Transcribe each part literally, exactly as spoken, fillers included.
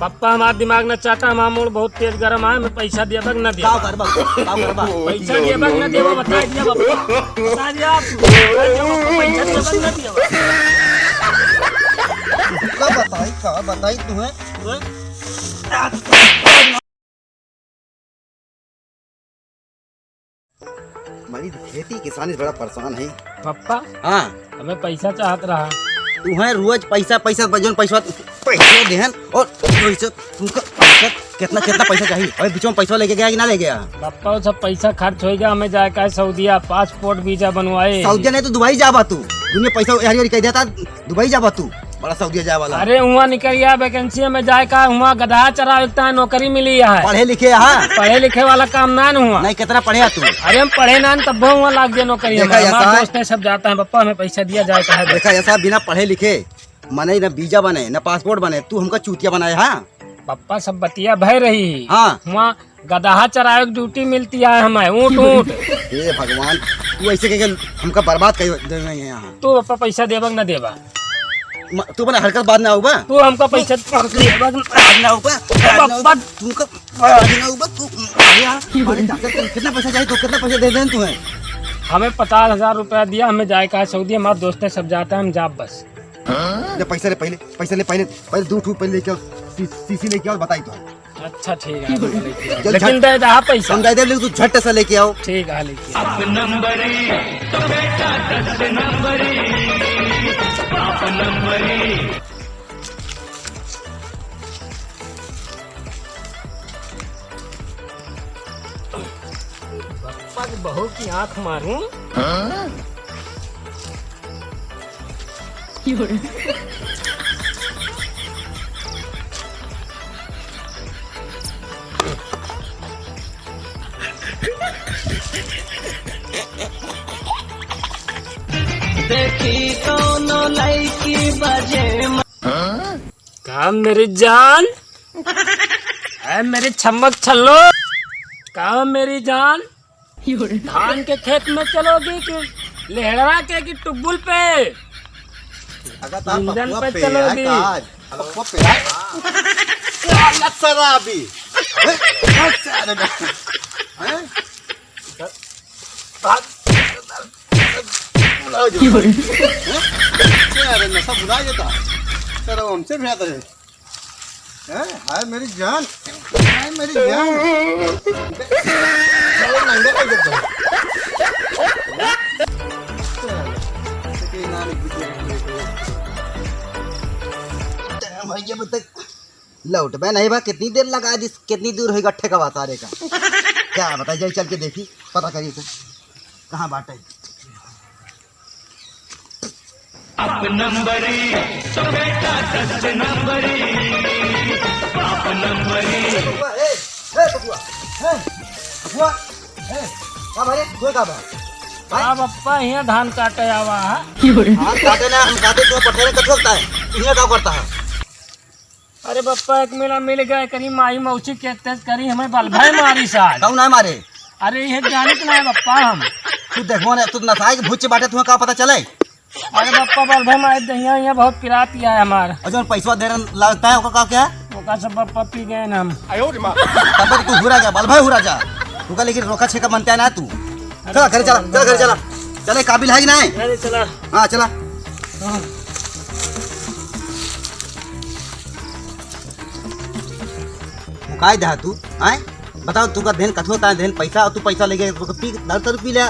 पप्पा, हमार दिमाग न चाटा, हमार मूड बहुत तेज गरम आए, हमें पैसा दिया बक न दिया। का करबा? का करबा? पैसा दिया बक न दिया, बता दिया पप्पा। बता दिया आप। पैसा दिया बक न दिया। का बताई, का बताई तुम्हें? मरीज खेती किसानी से बड़ा परेशान है। पप्पा, हाँ। हमें पैसा चाहत रहा। तुम्हें रोज पैसा, पैसा, जौन पैसा, पैसा देहन और पैसा, तुमका पैसा, कितना, कितना पैसा चाहिए? अबे बीच में पैसा लेके गया कि ना ले गया? पप्पा, वो सब पैसा खर्च हो गया, हमें जाए का है सऊदिया, पासपोर्ट वीजा बनवाए। सऊदिया नहीं तो दुबई जाबा तू, दुनिया पैसा हरी हरी कह देता। दुबई जाबा तू, बड़ा सऊदिया जाए वाला। अरे, हुआँ निकल गया vacancy में जाए का, हुआँ गदहा चरावे के ताईं नौकरी मिली है। पढ़े लिखे है? पढ़े लिखे वाला काम ना न हुआ। नहीं, कितना पढ़े है तू? अरे, हम पढ़े ना न, तब हुआँ लाग जाए नौकरी देखा हमारे। ऐसा हमारे है। दोस्त है, सब जाता है, पप्पा, हमें पैसा दिया जाए का है। देखा ऐसा, बिना पढ़े लिखे मने न वीजा बने, न पासपोर्ट बने, तू हमका चूतिया बनाए, हाँ? पप्पा, सब बतिया भय रही। हाँ। हुआँ गदहा चरावे की ड्यूटी मिलती है हमें, ऊँट, ऊँट। हे भगवान, तू ऐसे कह के हमका बर्बाद कर दे रहे हैं यहाँ। तू पप्पा पैसा देबा कि ना देबा? म-, तू अपना हरकत बाद ना होगा। तू हमका पैसा देबा कि ना देबा? बाद ना होगा, बाद ना होगा, पप्पा। तू का बाद ना होगा, तू, अरे यार, अरे डॉक्टर, कितना पैसा चाहिए तो कितना पैसा दे दें तुम्हें? हमें पचास हजार रुपया दिया, हमें जाए का है सऊदी, हमारे दोस्त सब जाता है, हम जाब बस। ले पैसा ले पहले, पैसा ले पहले, पहले दो ठू पहले लेके आओ, सी-, सीसी लेके आओ, बताई तो। अच्छा, ठीक है, हम लेके आओ। जल्द लेकिन झट-, दे दहा पैसा। हम दे दे, लेकिन तू झट से लेके आओ। ठीक है, लेके आओ। बप्पा की बहू की आँख मारूं। देखी कौनो लड़की बजे म- का मेरी जान? ऐ मेरी छमक छल्लो, का मेरी जान? धान के खेत में चलोगी कि लेहड़ा के कि टुब्बुल पे? अगर तार इंजन पप्पुआ पे पे चलोगी? है, तार। पप्पुआ पे है। काला शराबी। हैं? हैं? हैं? भाग। बुलाओ जो। हैं? अरे नशा बुला देता। सर, हमसे बेहतर है। हैं? हाय मेरी जान, हाय मेरी जान। चलो नंगा कर देता हूँ। भैया, अब तक लौटबे नहीं बा, कितनी देर लगा दी, कितनी दूर होई गट्ठे का बा सारे का। क्या बताई, जाई चल के देखी, पता करी तो कहाँ बाटे। बबुआ, ए, ए, बबुआ, ए, बबुआ, ए, का भाई, तू का बा? भाई? का बप्पा, हियाँ धान काटे आवा है? धान काटे ना, हम काटे, तू पट्ठे में कथुआ करता है, तू हियाँ का करता है? अरे बप्पा, एक मेला मिल गए, करी माई मौसी के तेज करी, हमें बलभय मारी साल। कौन है मारे? अरे ये जानित ना है बप्पा हम। तू देखबो ना, तू नसाई के भूत से बाटे, तुम्हें का पता चले? अरे बप्पा, बलभय माई दहिया, ये बहुत पिरात पिया है हमार। और जो पैसवा दे रहे लगता है, ओका का क्या? ओका सब बप्पा पी गए ना हम। तब तक तू हुरा जा, बलभय हुरा जा। तू का लेकिन रोका छेका बनता है ना तू। चला, घरे चला, चला, घरे चला। चले, काबिल है कि नहीं? अरे चला। हाँ, चला। हाँ। मुकाई दहा तू, आय? बताओ, तू का देन कथो ता देन पैसा, और तू पैसा लेके पी, दारू तारू पी ले।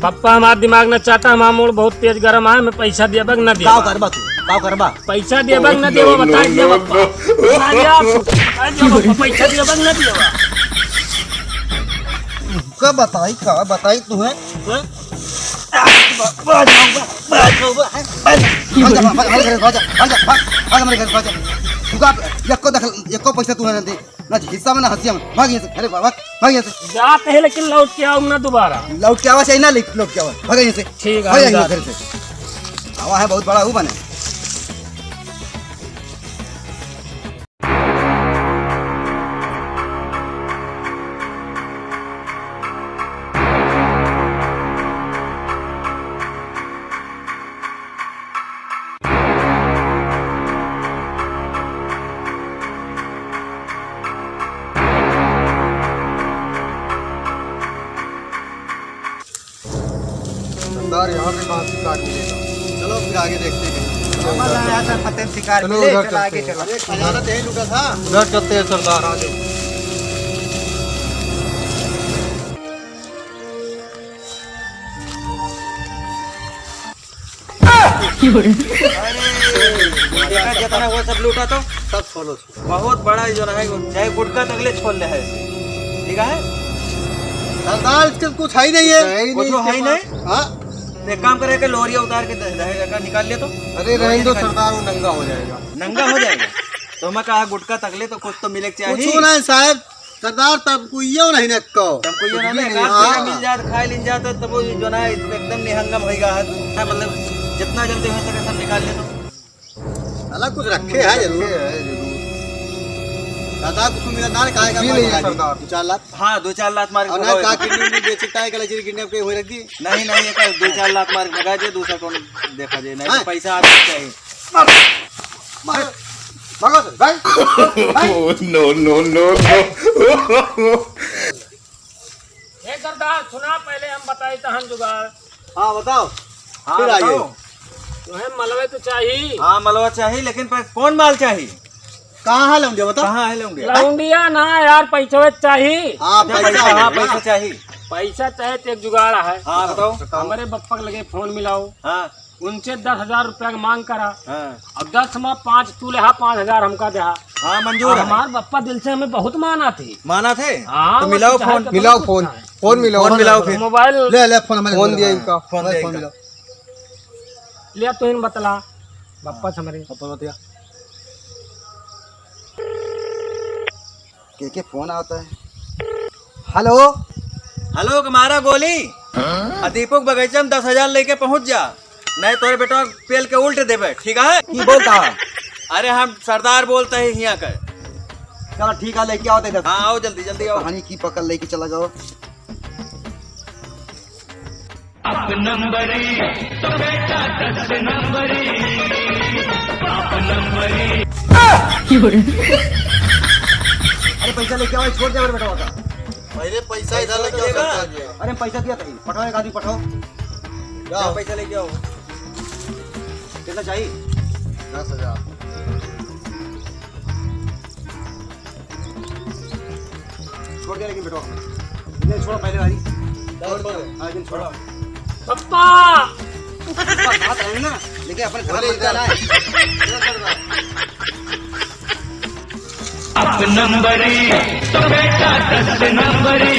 पप्पा, हमार दिमाग न चाटा, हमार मूड बहुत तेज गरम है, हमें पैसा दिया बक न दिया। का करबा तू? का करबा? पैसा दिया बक न दिया, बता दिया पप्पा। बता दिया आप, बता दिया पप्पा, पैसा दिया बक न दिया। का बताई, का बताई तुम्हें? हैं? भाग, भाग, भाग, भाग, भाग, भाग, हमारे घर से भाग जा, भाग जा, भाग, भाग हमारे घर से भाग जा। तू का एको दखल, एको पैसा तू है ना दे, ना हिस्सा में, ना हंसिया में। भाग यहाँ से, अरे भाग, भाग यहाँ से। जाते हैं लेकिन लौट के आऊँ ना दोबारा। लौट के आवा चाहिए ना, ले-, लौट के आवा, भाग यहाँ से। ठीक है, भाग हम यहाँ जाते घर से। आवा है बहुत बड़ा हूँ बने। और यहाँ पे कहाँ शिकार मिलेगा? चलो फिर आगे देखते हैं। हमारा यहाँ से पते शिकार चलो मिले, उधर चलो आगे चलते हैं। चलो। अरे खजाना तो यहीं लुका था। उधर चलते हैं सरदार, आ जाओ। देखा, जितना हुआ सब लूटा तो। सब खोलो। बहुत बड़ा ये जो है, चाहे गुटखा तक ले छोड़ ले है। ठीक है? सरदार, इसके कुछ है ही नहीं है। है ही कुछ नहीं है ही इसके नहीं। पास। हाँ। तो एक काम करे कि लोहरिया उतार के दे, दे, का निकाल ले तो। अरे लोहरिया रहने दो निकाल ले। सरदार, वो नंगा हो जाएगा। नंगा हो जाएगा? तो मैं कहा गुटखा तक ले तो कुछ तो मिले के चाहिए। कुछ ना है साहब, सरदार तब कोई ये नहीं नक्को। तब कोई ये ना कुछ भी नहीं, नहीं। एक आध हाँ। रुपया मिल जात, खाए लिन जात, तब वो जो ना एकदम निहंगम होइगा है। हाँ, मतलब जितना जल्दी हो सके सब निकाल ले तो। साला कुछ रखे है जरूर। रखे है जरूर। दादा, कुछ मिला ना, काहे का कुछ भी मार नहीं है खाली? सरदार। दो चार लाख। हाँ, दो चार लाख मार के और ना, भगाओ का एकदम। किडनी उडनी बेच सकता है, गला चिरी किडनी पे हुए रख दी। नहीं, नहीं, ये कल दो चार लाख मार के भगा दे, दूसरा कौन देखा जाए, नहीं तो हाँ। पैसा आपको चाहिए। मार, मार, भागो सर, भाई, भाई। Oh, no, no, no, no। हे सरदार, सुना, पहले हम बताई तहन जुगाड़। हाँ, बताओ। हाँ, फिर आइए। बताओ। तुम्हें मलवे तो चाहिए। हाँ, मलवा चाहिए, लेकिन पर कौन माल चाहिए? कहाँ है लौंडिया, बताओ। कहाँ है लौंडिया? लौंडिया ना यार, पैसा चाहिए। हाँ, अच्छा, पैसा पैसा, है हाँ, ना। पैसा चाहिए। पैसा चाहे तो एक जुगाड़ है। हाँ, बताओ। हमारे बप्पा के लगे फोन मिलाओ। हाँ। उनसे दस हजार रुपया के मांग करा। हाँ। और दस में पाँच तू लेहा, पाँच हजार हमका देहा। हाँ, मंजूर है। हमार बप्पा दिल से हमें बहुत माना थे। माना थे? हाँ, तो वो मिलाओ चाहे फोन। तो मिलाओ कुछ फोन। ना है। फोन मिलाओ। फोन मिलाओ फिर। मोबाइल। ले, ले, फोन हमारे फोन दिया इनका। फोन हमारे दिया फोन इनका। मिलाओ। ले, तू इन बतला। बप्पा से हमारे। अपन बतिया। के के फोन आवत है? हेलो। हेलो, के मारा गोली। हाँ? आ दीपू के बगीचा में दस हजार लेके पहुँच जा, नहीं तोरे बेटा पेल के उल्ट देबे, ठीक है? की बोलता है? अरे हम सरदार बोलते हैं हियाँ के। चलो ठीक है, लेके आओ तो इधर। हाँ, आओ जल्दी, जल्दी आओ। कहानी की पकड़ लेके चला जाओ। अप नंबरी, तो बेटा दस नंबरी, बाप नंबरी। अरे पैसा लेके आओ, छोड़ दे हमारे बेटवा का। पहले पैसा इधर लेके आओ, पैसा तो देगा। सरकार जी। अरे पैसा दिया था, पठाओ एक आदमी पठाओ। जाओ। पैसा लेके आओ। कितना चाहिए? दस हजार। छोड़ दे लेकिन बेटवा। इन्हें छोड़ो पहले वाली। छोड़ दे। हाँ, इन्हें छोड़ो। पप्पा! पप्पा साथ रहेंगे ना, लेकिन अपने घर अरे में इधर। जाना है। इधर कर दो। अप नंबरी, तो बेटा दस नंबरी।